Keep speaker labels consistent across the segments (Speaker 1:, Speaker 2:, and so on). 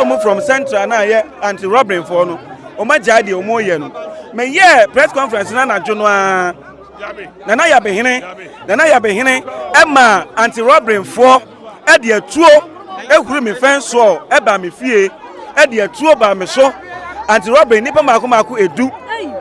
Speaker 1: So mu from central na yɛ anti robbery foɔ no wɔn agyae deɛ wɔn yɛ no meyɛ press conference na anadwo no ara nana yabehene nana yabehene ɛma anti robbery foɔ ɛde atuo ehuru mi fɛn soɔ ɛba mi fie ɛde atuo ba mi so anti robbery nipa mako mako edu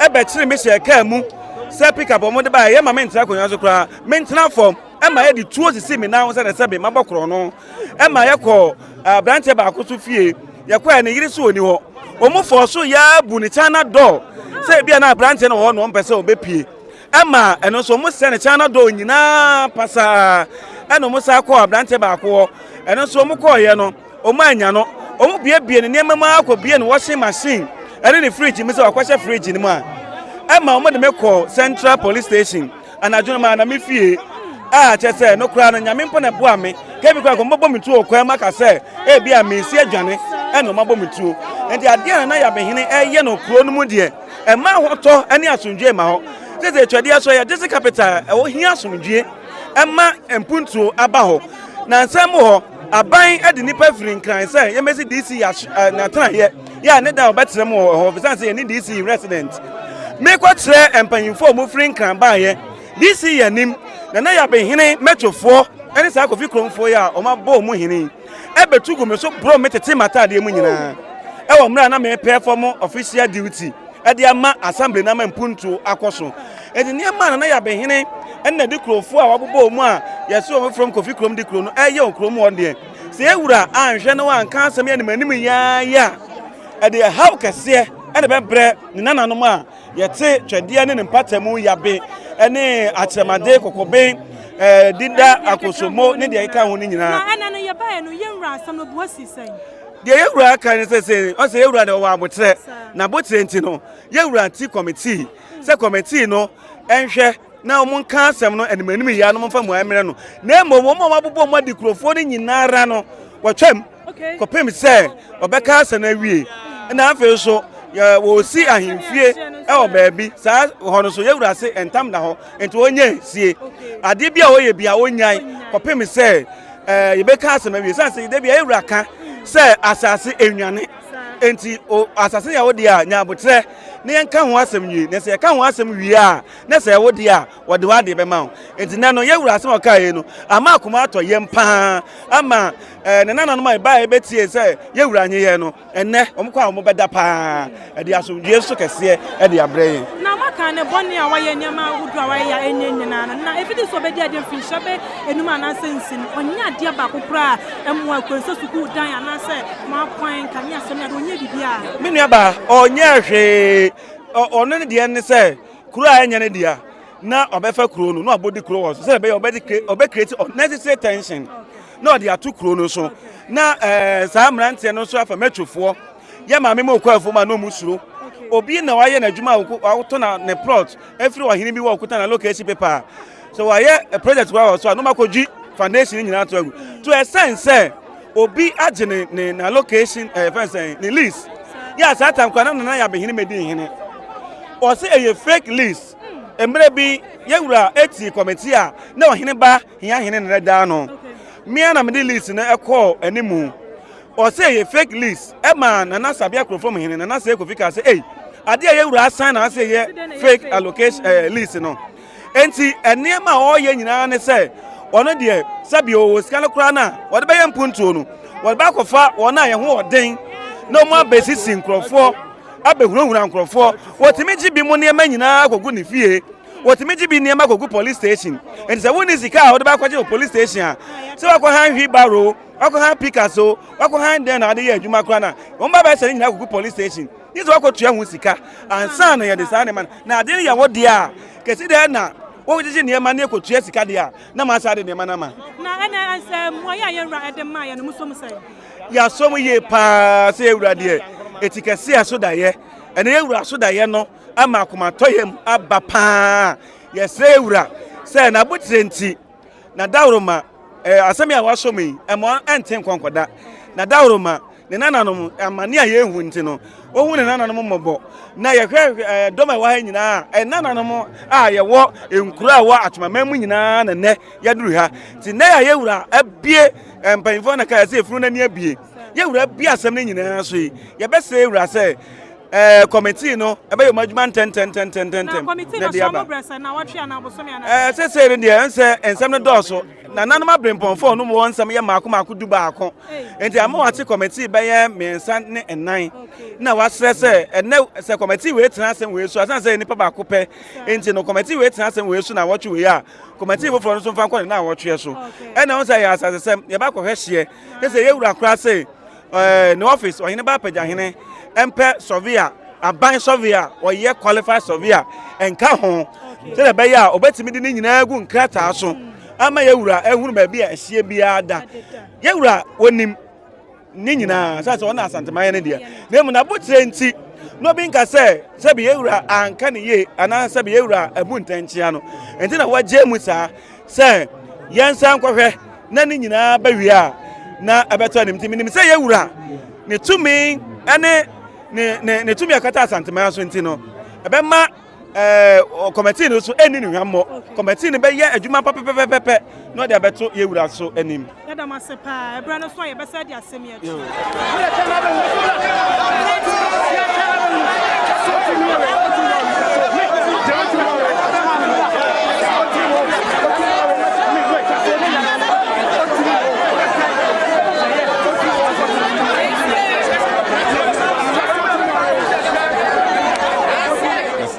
Speaker 1: ɛbɛkyere mi hyɛ kaa mu sɛ pick up wɔn de ba yɛ ma mi ntena akonnwa so koraa mi ntena fam ɛma yɛde tuo sisi mi nan ho sɛ ɛsɛ mi ma bɔ korɔ no ɛma yɛkɔ aberanteɛ baako so fie yɛkɔɛ ne yere so ɔni hɔ wɔn fɔɔ so yɛ bu ne china door sɛ ebi a na aberanteɛ no wɔ hɔ na wɔn pɛ sɛ ɔbɛpie ɛma ɛno nso wɔn sɛ ne china door nyinaa pasaa ɛna wɔn sa kɔɔ aberanteɛ baako hɔ ɛno nso wɔn kɔɔyɛ no wɔn anya no wɔn biebie ne nneɛma mu akɔ bie ne washing machine ɛne ne fridge mu sɛ wakɔhyɛ fridge no mu a ɛma wɔn de me kɔ central police station Anadwo no maa na me fie a kyɛ sɛ no koraa no nyame mpo na ɛboa me kɛbi koraa kɔmbɔbɔ me tuo kwan mu aka sɛ ebi a mesi adwane ɛna ɔmabɔ me tuo nti adeɛ a na yabehene ɛyɛ no kuro no mu deɛ ɛma ahotɔ ne asomdwoe ma hɔ sɛ sɛ atwadeɛ so yɛ district capital ɛwɔ hia asomdwoe ɛma mpuntuo aba hɔ na nsɛm hɔ aban de nnipa firi nkran sɛ yɛmmɛsi dc n'atenaeɛ yɛ a ne da a wɔbɛtena mu wɔ hɔ bɛsiane sɛ yɛne dc resident mekɔkyerɛ mpanyimfoɔ a wɔfiri nkran baeɛ dc yɛ anim na na yɛabɛhene mɛtwofoɔ ne saa kofi kuromfoɔ yi a wɔabɔ wɔn hene ɛbɛtu gu me so borɔ me tete m'ataadeɛ mu nyinaa ɛwɔ mmerɛ a na mepɛ fam official duty ɛde ama assembly na ama mpuntuo akɔ so ɛde nneɛma a nana yabehene ɛna de kurofoɔ a wɔabobɔ wɔn a yɛsɛ wɔn from kofi kurom de kuro no ɛyɛ wɔn kurom hɔ deɛ sɛ ewura anhwɛ na wanka asɛm yɛ anim anim yaaya ɛde ɛhaw kɛseɛ ɛna bɛbrɛ ne nananom a yɛte twɛdeɛ ne ne mpatamu yabe ɛne akyerɛmade kɔkɔben ɛɛ dida akosomo ne deɛ ɛka ho no nyinaa.
Speaker 2: Na ɛna no yɛbaeɛ no yɛnwura asɛm no bua si sɛn.
Speaker 1: Deɛ yɛn wura aka ne sɛ sɛ ɔsɛ yɛn wura deɛ ɔwɔ abotrɛ na abotrɛ nti no yɛn wura ti kɔmitii sɛ kɔmitii no nhwɛ na wɔn nka asɛm no anim anim yia no wɔn mfa mu mmerɛ no na mmom wɔn a wɔabobɔ wɔn adi kurofoɔ no nyinara no wɔtwam kɔpem sɛ ɔbɛka asɛm no awie na afei nso wɔsi ahemfie wɔ baabi saa hɔ no so yɛn wura se ntam da hɔ nti wɔnyɛ sie adeɛ bi a wɔyɛ bi a wɔnyan kɔpem sɛ ɛɛ yɛbɛka asɛm awie sɛ sɛ dabi ayɛ wura ka sɛ asase enwane nti o asase yɛ wo deɛ a nya abotrɛ na yɛnka ho asɛm wie na sɛ yɛka ho asɛm wie a na sɛ ɛwo deɛ a wɔde w'adeɛ bɛma wo nti nɛ no yɛ wura asɛm a ɔka yɛ no ama akoma atɔ yɛm paa ama ɛɛ ne nananom a ɛbaa yɛbɛtie sɛ yɛ wura nye yɛ no Ɛnnɛ, wɔn kɔ a wɔbɛda paa, ɛde asomdwoeɛ nso kɛseɛ de abrɛ yɛn.
Speaker 2: Na moaka ne bɔne a wayɛ, nneɛma ahodoɔ a wayɛ a ɛnyɛ nyinaa no, na ɛfiti sɛ ɔbɛdi adeɛ mfirinhyia bɛ enum anaasɛ nsia no, ɔnyɛ adeɛ baako koraa a ɛmmoa akuro sɛ sukuu dan anaasɛ mo akwan, nkanea asɛm ne adeɛ, ɔnyɛ biribiara.
Speaker 1: Me nuabaa, ɔnyɛɛ hwee. Ɔno ne deɛ ne sɛ, kuro a ɛnyɛ ne dea, na ɔbɛfa kuro no na wabɔdi kuro wɔ so sɛ ɛbɛyɛ ɔbɛde ɔbɛ create unnecessary tension na ɔde ato kuro no so na ɛɛ eh, saa mmeranteɛ no nso afa mɛtwofoɔ yɛ maame mu okɔ afuom a na ɔmu suro obi na wayɛ n'adwuma a wato na ne plot efiri ɔhene bi wɔ ɔkuta na location paper a so wayɛ eh, project wa wɔ so a na ɔmakɔdwi foundation nyinaa to agu to ɛsɛn sɛ obi agye ne ne na location ɛɛ eh, fɛn sɛn ne lease yɛ a saa tam kora na nana yɛ abɛhene mɛdi nhene ɔsɛ ɛyɛ fake lease Mmerɛ bi yɛn wura tii kɔmiti a na ɔhene ba hia hene na ɛda ano. Mmea na mede list no ɛkɔɔ animu. Ɔsɛ ɛyɛ fake list ɛma Nana Sabea Kurofam hene Nana Sɛ Kofi kaa sɛ ei adeɛ a yɛn wura asan na asɛ yɛ fake allocation ɛɛ eh, list no. Enti nneɛma a ɔreyɛ nyinaa ne sɛ ɔno deɛ sɛbi ɔwɔ sika no koraa no a wɔde bɛyɛ mpuntuo no wɔde bɛakɔfa wɔn a yɛn ho ɔden na wɔn abɛsisi nkurɔfoɔ abɛhunahuna nkurɔfoɔ. Wɔtumi gye bi mu nneɛma nyinaa kɔgu ne fie. Wɔtumi gye bi nneɛma kɔgu police station. Nti sɛ wonni sika a wode bɛakɔgye wɔ police station a, sɛ wakɔ han wheelbarrow, wakɔ han pickaxe o, wakɔ han dɛn na wode yɛ adwuma koraa na wɔn ba bɛhyɛ ne nyinaa kɔgu police station. Gye sɛ wakɔtua ho sika ansa na yɛde saa nneɛma no. Na ade no yɛ wo deɛ a, kɛsi dɛn na wogyegye nneɛma ne kɔtua sika deɛ a, na masa de nneɛma no ama.
Speaker 2: Na ɛnɛ sɛ mmuaeɛ a yɛn wura ɛde maa yɛn no, mosom sɛn?
Speaker 1: Yɛasom yie paa sɛ yɛn wura deɛ, eti kɛse a so daeɛ. Ɛnɛ yɛn wura so daeɛ no ama akomatɔyam aba paa. Yɛsrɛ yɛn wura sɛ n'abotire nti, n'adaworoma, eh, asɛm yi a wasɔ mu yi, ɛma ɛnte nkɔnkɔda. N'adaworoma, ne nananom, amane a yɛhu nti no, ohu ne nananom mmɔbɔ. Na yɛhwɛ eh, dɔm a ɛwɔ ha nyinaa, eh, nananom a yɛwɔ nkuro a ɛwɔ Atwemaman mu nyinaa na nnɛ yɛduru ha. Nti nnɛ a yɛwura abie eh, mpanyinfoɔ na kaa sɛ efunu n'ani abie. Yɛwura abie asɛm no nyinaa so yi, yɛbɛsrɛ yɛwura sɛ ɛɛ kɔmitii no ɛbɛyɛ wɔn adwuma ntɛntɛntɛntɛntɛm
Speaker 2: na de aba.
Speaker 1: Ɛɛ sese no deɛ nsɛ nsɛm no dɔɔso nananom abirempɔnfoɔ no mu wɔn nsɛm yɛ mmaako mmaako du baako nti ama wɔate kɔmitii bɛyɛ mmiɛnsa ne nnan na wasrɛ sɛ ɛnɛ sɛ kɔmitii wei tena asɛm wei so asan sɛ nipa baako pɛ nti no kɔmitii wei tena asɛm wei so na wɔtwe wei a kɔmitii foforɔ no nso mfa nkɔ ne na wɔtweɛ so ɛna wɔn sɛ yɛ asasesɛm yɛba akɔhwɛ hyeɛ sɛ yɛwura koraa sɛ ɛɛ ne office ɔhene ba apɛgyahene mpɛ surveyor aban surveyor ɔyɛ qualified surveyor nka ho sɛdeɛ ɛbɛyɛ a ɔbɛtumi de ne nyinaa gu nkrataa so ama yɛwura ehunu baabi a ɛhyeɛ biara da yɛwura wɔnim ne nyinaa sɛ sɛ ɔna asanteman no deɛ na emu n'abotire nti na obi nka sɛ sɛbi yɛwura anka ne yie anaa sɛbi yɛwura abu ntɛnkyea no nti na wɔagye mu saa sɛ yɛnsan nkɔhwɛ na ne nyinaa bɛwie a na ɛbɛtɔ anim nti menim sɛ yɛwura ne tumi ne ne ne ne tumi akata asanteman so nti no ɛbɛma ɛɛ kɔmɛtii no so ɛnni ne hwammɔ kɔmɛtii no bɛyɛ adwuma pɛpɛpɛpɛpɛ na ɔde abɛto yɛwura so anim.
Speaker 2: Yɛda mo ase paa ɛberɛ no so a yɛbɛsɛ de asɛm yi akyi.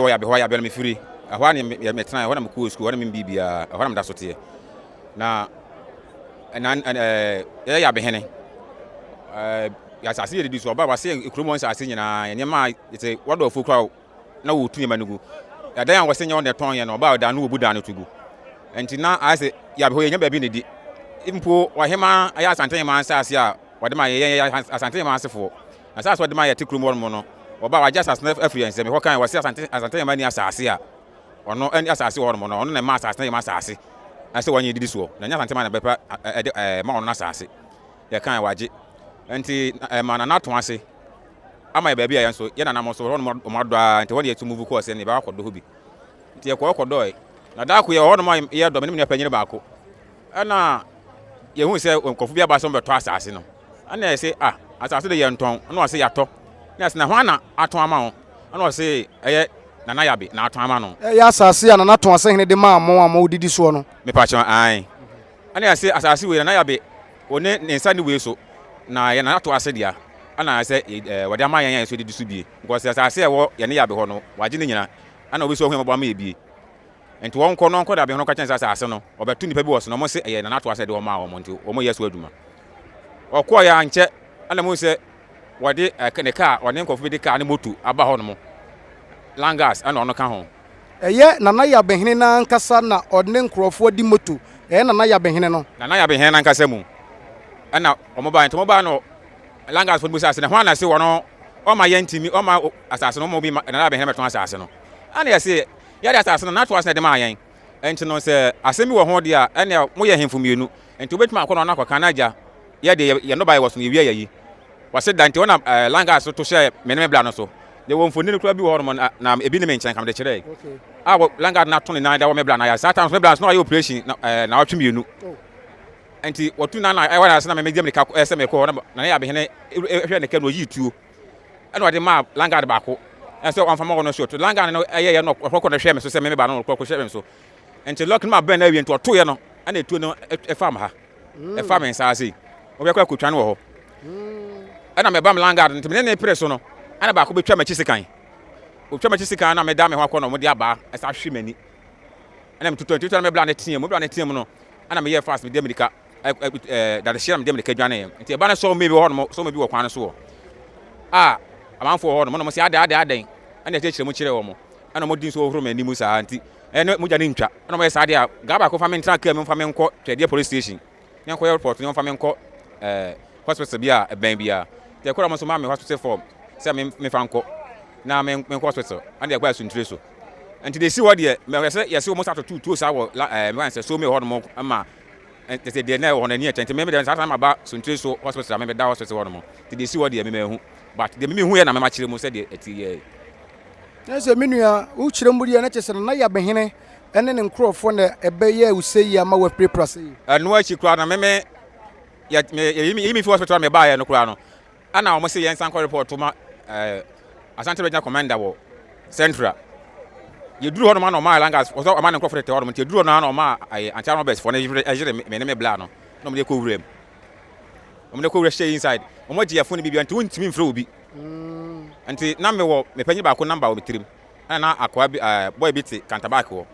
Speaker 3: Mewɔ yabe hɔ yabe no mefiri ɛhɔ a ne metena ɛhɔ na mekɔɔ sukuu ɛhɔ na membiribiaa ɛhɔ na meda so teɛ na na ɛɛ yɛyɛ yabehene ɛɛ asase yɛ didi so ɔba wase kurom hɔ nsase nyinaa nneɛma a yɛsɛ wɔdɔ afuo koraa na wɔtu nneɛma no gu ɛdan a wɔsɛ nyɛ wɔn na ɛtɔn yɛ no ɔba ɔdan no wɔbu dan no to gu nti na ayɛ sɛ yabe hɔ yɛnya baabi na di mpo ɔhema ɛyɛ asante hema nsase a wɔde ma yɛn yɛ asante hema asefoɔ asase wɔde ma yɛte kurom hɔ nom no ɔba wagye asase no afiri yɛn nsam ɛhɔ kan wɔsɛ asante asante hema ni asase a Ɔno ne asase wɔ hɔnom no, ɔno na ɛma asase no yɛ m'asase sɛ wɔnyɛ didi soɔ, na ɛnyɛ Asante man na bɛpa ɛde ɛɛ ma ɔno n'asase. Yɛkae wagye. Nti ɛma Nana ato ase ama yɛ baabi a yɛn nso yɛ nana mo nso hɔnom wɔn adɔ ara nti hɔ na yɛtu move kɔɔ sɛ ne yɛbɛkɔ akɔdɔ hɔ bi. Nti yɛkɔɔ kɔdɔe. Na da ko yɛwɔ hɔnom a yɛdɔ me ne me nua panyin baako. Ɛna yɛhuu sɛ nkurɔfo bi aba sɛ wɔbɛtɔ asase no. Ɛna yɛse, ah, asase de yɛntɔn. Ɛna ɔse yɛatɔ. Ɛna yɛse, na hwan na atɔn ama wo? Ɛna ɔse ɛyɛ Nana Yabe na atɔn ama no.
Speaker 4: Ɛyɛ asase a Nana Toasehene de maa mo a modidi soɔ no.
Speaker 3: Mepakyɛw, ae. Ɛna yɛse asase wei Nana Yabe ɔne ne nsa ne wei so, na ɛyɛ Nana Toase dea. Ɛna sɛ wɔde ama yɛn a yɛn nso yɛdidi so bie. Because asase a ɛwɔ yɛne Yabe hɔ no, wagye ne nyina. Ɛna obi nso ahu yɛn mmɔbɔ ama yɛ bie. Nti wɔnkɔ na ɔnkɔ dabe ho na ɔnka kyerɛ no sɛ asase no, ɔbɛto nnipa bi wɔ so na wɔse ɛyɛ Nana Atoa sɛ ɛde wɔmaa wɔn nti wɔyɛ so adwuma. Ɔkɔeɛ ankyɛ ɛna mohu sɛ wɔde ne kaa, ɔne nkurɔfo bi de kaa ne moto aba hɔ nom, Langas ɛna ɔno ka ho.
Speaker 4: Ɛyɛ Nana Yabehene no ankasa na ɔne nkurɔfoɔ de moto, ɛyɛ Nana Yabehene no.
Speaker 3: Nana Yabehene no ankasa mu ɛna wɔn baeɛ, nti wɔn baeɛ no Langasfoɔ no bisaa sɛ na hwan na se wɔn ɔma yɛntumi ɔma asase no ɔma obi ma Nana Yabehene bɛtɔn asase no, ɛna yɛse Yɛde asase no, n'atoa so na ɛde maa yɛn. Enti no, sɛ asɛm bi wɔ ho deɛ a, ɛnneɛ moyɛ ahemfo mmienu. Enti wobɛtumi akɔ na ɔno akɔka, n'agya, yɛ deɛ yɛn nnɔbaeɛ wɔ so no, yɛwie a yɛayi. Wɔse da nti, hɔ na ɛɛ Langas to hyɛɛ me ne me bra no so. Yɛwɔ mfonini koraa bi wɔ hɔnom, na, na ebi ne me nkyɛn, nka mede kyerɛe. A wɔ Langas no ato ne nan da wɔ me bra no ayɛ. Saa time no, me bra no nso na wayɛ operation na ɛɛ naawɔtwe mmienu. Enti wɔtu nan na ɛwɔ na ase na me megye mirika sɛ mekɔ hɔ na na ne yabehene hwɛ ne ka na ɔyii tuo. Ɛna ɔde maa landguard baako sɛ ɔmfa ma wɔn nso. Landguard no ɛyɛyɛ no ɔkɔ no hwɛ me so sɛ me ba no ɔkɔ hwɛ me so. Nti lɔk no ma bɛn na awie nti ɔtoeɛ no ɛna etuo no ɛfa me ha. Ɛfa me nsa ase. Ɔbɛkɔ akɔtwa no wɔ hɔ. Ɛna mɛba me landguard nti me ne ne pere so no ɛna baako bɛtwa m'akyi sekan. Ɔtwa m'akyi sekan na meda me ho akɔ na wɔde abaa ɛsa hwe m'ani. Ɛna metotɔ nti na me bla ne team, me bla ne team no. Ɛna meyɛ fast mede mirika dadehyeɛ na mede mirika dwaneeɛ. Nti ɛba no sɔɔ me bi wɔ hɔnom, sɔɔ me bi wɔ kwan no so hɔ. A amanfoɔ wɔ hɔnom na wɔn sɛ adɛn adɛn adɛn. Ɛna ɛkyerɛkyerɛ mu kyerɛɛ wɔn. Ɛna wɔn di nso wɔhoro m'anim saa nti ɛne mogya no ntwa. Ɛna wɔyɛ saa deɛ a gaa baako fa me ntena kaa mu fa me nkɔ Twɛdeɛ police station. Ne nkɔyɛ report ne wɔmfa me nkɔ ɛɛ hospital bi a ɛbɛn biara. Nti ɛkɔrɔ wɔn nso maa me hospital form sɛ me mefa nkɔ na me menkɔ hospital. Ɛna yɛkɔ asuntire so. Nti deɛ esi hɔ deɛ mɛhwɛ sɛ yɛsɛ wɔn sa toto tuo saa wɔ la ɛɛ mɛka sɛ so mi wɔ hɔnom ma ɛɛ sɛ deɛ na ɛwɔ hɔ no ani ɛkyɛ nti mɛmɛ deɛ saa saa ma ba suntire so hospital a mɛmɛ da hospital hɔnom nti deɛ esi hɔ deɛ mɛmɛ hu but deɛ mɛmɛ hu yɛ na mɛma kyerɛ mu sɛ deɛ ɛti yɛ.
Speaker 4: Na sɛ me nua wokyerɛ mu deɛ na kyerɛ sɛ Nana Yabehene ne ne nkurɔfoɔ na ɛbɛyɛɛ wo sɛ yie ama woapirapira sɛ yie.
Speaker 3: Ɛno akyi koraa no meme yɛ me yɛyi me fi hospital a mebaeɛ no koraa no ɛna wɔn se yɛnsan kɔ report ma ɛɛ Asante Regional Commander wɔ Central. Yɛduru hɔ nom ana ɔmaa Langas wɔsɛ ɔma ne nkurɔfoɔ tete hɔ nom nti yɛduru hɔ nom ana ɔmaa ɛyɛ anti robbers foɔ no yere ɛyere me ne me bla no na wɔn de kɔ wura mu. Wɔn de kɔ wura hyɛ inside. Wɔn agye yɛ phone bi bi nti wontumi mfrɛ obi. Nti na mewɔ me panyin baako number wɔ me tirim. Ɛna na akoa bi ɛɛ boy bi te kantabak hɔ.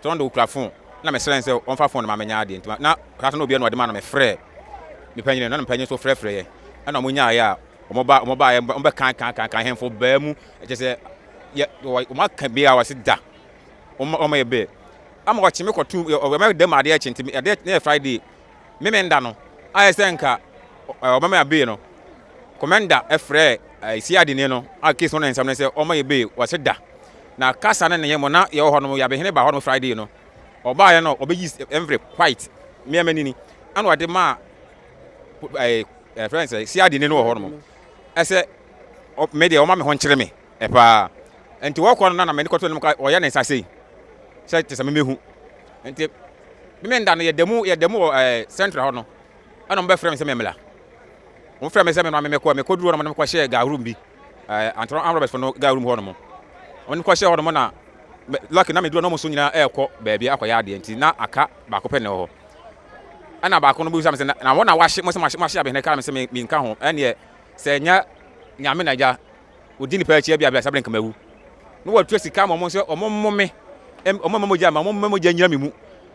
Speaker 3: Nti ɔno de okura phone. Na mesrɛ no sɛ ɔmfa phone no ma menyɛ adeɛ. Nti na saa na obiara na ɔde ma no mefrɛ me panyin no na me panyin nso frɛfrɛ yɛ. Ɛna wɔn nyaeɛ a wɔn ba wɔn baeɛ wɔn bɛka ka ka ka ahemfo baa mu. Ɛkyɛ sɛ yɛ wɔn aka bi a wɔsi da. Wɔn wɔn yɛ bɛɛ. Ama wɔkye me kɔto wɔn dɛm adeɛ kye nti adeɛ ne yɛ Friday. Memenda no ayɛ sɛ nka ɔma me abee no. Commander frɛɛ CID ni no a case no ne nsɛm no sɛ ɔma yɛ bail, wɔse da. Na kasa no ne yɛ mo na yɛwɔ hɔ nom, Yabehene baa hɔ nom Friday no, ɔbaeɛ no ɔbɛyi envelope white, mmea manini, ɛna ɔde maa ɛɛ ɛfrɛ sɛ CID ni no wɔ hɔ nom, ɛsɛ me deɛ ɔma me ho nkyere me ɛpaa. Nti wɔkɔ no na na m'ani kɔto no ɔyɛ ne nsa sei sɛ kyɛ sɛ memehu. Nti memenda no yɛda mu yɛda mu wɔ ɛɛ central hɔ no, ɛna wɔbɛfrɛ me sɛ memmla. Wɔfrɛɛ me sɛ me maame mekɔ mekɔduru hɔ nom mekɔhyɛɛ guard room bi ɛɛ Antɔrɔ Armed Robbers fo no guard room hɔ nom. Wɔn kɔhyɛɛ hɔ nom na lucky na meduru na wɔn so nyinaa ɛrekɔ baabi akɔyɛ adeɛ nti na aka baako pɛ na ɛwɔ hɔ. Ɛna baako no bisa me sɛ na wɔn na wahye mo sɛ mahye mahye abɛhene kaa me sɛ me menka ho ɛneɛ sɛ ɛnyɛ nyame na agya Odi nipa akyi abia sabere nka mawu. Na watua sika ama wɔn sɛ wɔn mmɔ me, wɔn mma mogya ma wɔn mma mogya nyina me mu.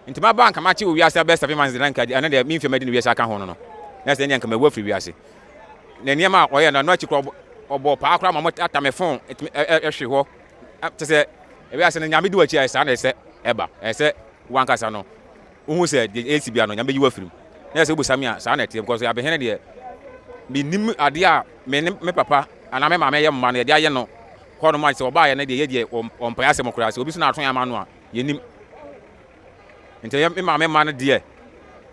Speaker 3: Nti maba nka makye wɔ wiase abɛyɛ 7 months na nka ɛno deɛ me mfe madi no wiase aka ho no no. Na sɛ ɛnneɛ nka mawu afiri wiase. Na nneɛma a ɔyɛ no ɛno akyi koraa ɔbɔ paa koraa ma wɔn ata me phone ɛtumi ɛhwe hɔ. Kyɛ sɛ wiase no nyame di w'akyi a saa na ɛsɛ ɛba. Ɛsɛ wankasa no wohu sɛ deɛ ɛresi bia no nyame bɛyi wo afiri mu. Na sɛ wobisa me a saa na ɛteɛ because abɛhene deɛ menim adeɛ a me ne me papa anaa me maame yɛ mma no yɛde ayɛ no hɔ nom a sɛ ɔbaayɛ no deɛ yɛ deɛ ɔmpae asɛm koraa sɛ obi so na ato yɛn ama no a yɛnim nti yɛ me maame mma no deɛ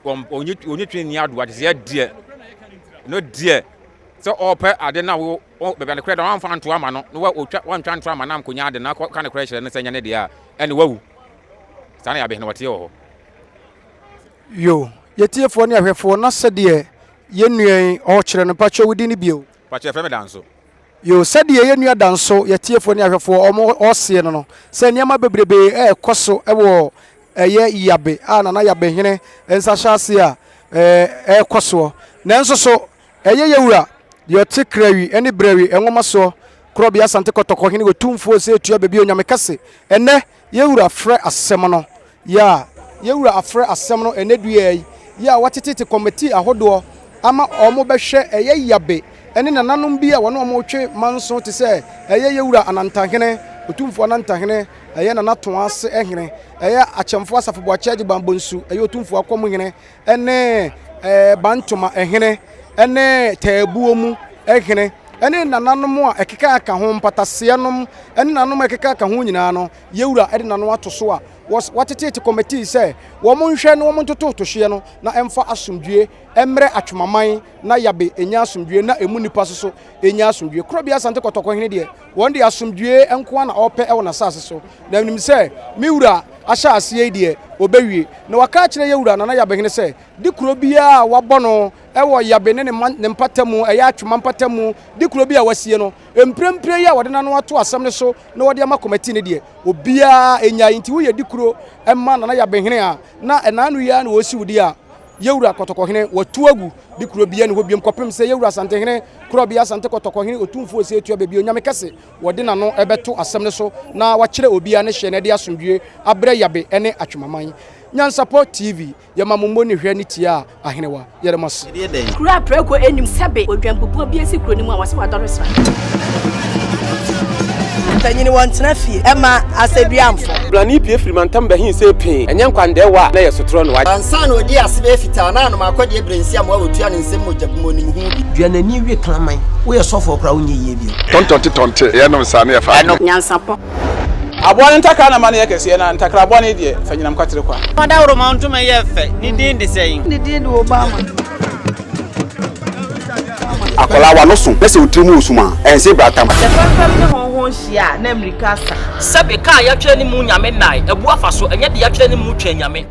Speaker 3: ɔnye twe nni adoa te sɛ yɛ deɛ no deɛ sɛ ɔpɛ ade na wo baabi a ne korɛ da wamfa nto ama no na wɔtwa wantwa nto ama no amkonya ade na ka ne korɛ kyerɛ no sɛ nyɛ ne deɛ a ɛne wawu saa na yɛabɛhene wɔteɛ wɔ hɔ.
Speaker 4: Yo, yɛtiefoɔ ne ahwɛfoɔ na sɛdeɛ yɛn nua yi ɔɔkyerɛ no, mpakyɛw wo din ne bio?
Speaker 3: Mpakyɛw yɛfrɛ me Danso.
Speaker 4: Yo, sɛdeɛ yɛn nua Danso, yɛtiefoɔ ne ahwɛfoɔ ɔmo ɔɔseɛ no no, sɛ nneɛma bebrebee ɛɛkɔ so wɔ ɛyɛ Yabe a Nana Yabehene nsa hyɛ aseɛ a ɛɛkɔ soɔ. Nanso so Ɛyɛ yɛ wura, deɛ ɔte Krawi ne Brɛwi nwoma soɔ, Korɔbea Asante Kɔtɔkɔ hene Otumfoɔ Osei Tua Bebio Nyame kɛse, ɛnnɛ yɛ wura frɛ asɛm no, yɛ a yɛ wura afrɛ asɛm no ɛnnɛ duaa yi, yɛ a watetete kɔmɛtii ahodoɔ ama wɔn bɛhwɛ ɛyɛ Yabe ne nananom bi a wɔne wɔn retwe manso te sɛ ɛyɛ yɛ wura Anantahene, Otumfoɔ Anantahene, ɛyɛ Nana Toase hene, ɛyɛ Akyɛmfoɔ Asafo Boakye Agyeman Bonsu, ɛyɛ Otumfoɔ Akɔm hene, ne Bantoma hene ne Taabuo mu hene ne nananom a ɛkeka ho, mpataseɛnom ne nananom a ɛkeka ho nyinaa no, yɛwura de n'ano ato so a wɔateteete kɔmɛtii sɛ wɔn nhwɛ na wɔn ntototo hyeɛ no na ɛmfa asomdwie mmerɛ Atwemaman na Yabe ɛnya asomdwie na ɛmu nnipa nso so ɛnya asomdwie. Korɔbea Asante Kɔtɔkɔ hene deɛ wɔn deɛ asomdwie nko ara na ɔpɛ wɔ n'asase so na menim sɛ me wura ahyɛ aseɛ yi deɛ, ɔbɛwie. Na waka akyerɛ yɛn wura Nana Yabehene sɛ, di kuro biara a wabɔ no wɔ Yabe ne ne mpatamu, ɛyɛ Atwoma mpatamu, di kuro bi a wasie no, mprempren yi a wɔde n'ano ato asɛm no so na wɔde ama kɔmɛtii no deɛ, obiara nnyae. Nti woyɛ di kuro ma Nana Yabehene a, na ɛnaano yi ara na wɔresi wo deɛ a. Yɛwura Kɔtɔkɔhene watu agu de kuro biara nni hɔ biom kɔpem sɛ Yɛwura Asantehene Korɔbea Asante Kɔtɔkɔhene Otumfoɔ Osei Tuah Baabi Onyame Kɛse wɔde n'ano bɛto asɛm no so na wakyerɛ obiara ne hyɛ na ɛde asomdwie abrɛ Yabe ne Atwemaman. Nyansapɔ TV, yɛma mo mmɔ ne hwɛ ne tia a ahenewa. Yɛda mo ase.
Speaker 5: Kuro a prako nnim sɛbe odwanbubuo bi asi kuro no mu a wɔse wadɔre sra.
Speaker 6: Mpanyin wɔntena fie mma asɛduamfo.
Speaker 7: Blani pue firi mantam bɛhe see pee, ɛnyɛ nkwandɛɛwa a na ɛyɛ sotorɔ no.
Speaker 8: Ansa na odii ase bɛyɛ fitaa na anom akɔdeɛ berɛ nsi amoa wɔtua ne nsam mogya bu mu onim ho bi.
Speaker 9: Dua n'ani we kraman. Woyɛ sɔfoɔ koraa wonyɛ yie bio.
Speaker 10: Tɔntɔnte tɔnte, yɛnom saa ne yɛfa adeɛ.
Speaker 5: Nyansapɔ.
Speaker 11: Aboa no ntakra na ma no yɛ kɛseɛ, na ntakra bɔne deɛ, fa nyinam kwatere kwa.
Speaker 12: Ɔdawuroma ntoma yɛ fɛ, ne din de sɛn?
Speaker 13: Ne din de Obama.
Speaker 14: Akwadaa w'ano so na sɛ wo tiri mu wɔ sum a, ɛnse bratam.
Speaker 15: Sɛ fɛmfɛm ne hɔnhɔn hyia a, na mmirika asa.
Speaker 16: Sɛbe, kaa yɛatwerɛ ne mu nyame nnae, abu afa so, ɛnyɛ deɛ yɛatwerɛ ne mu twɛn nyame.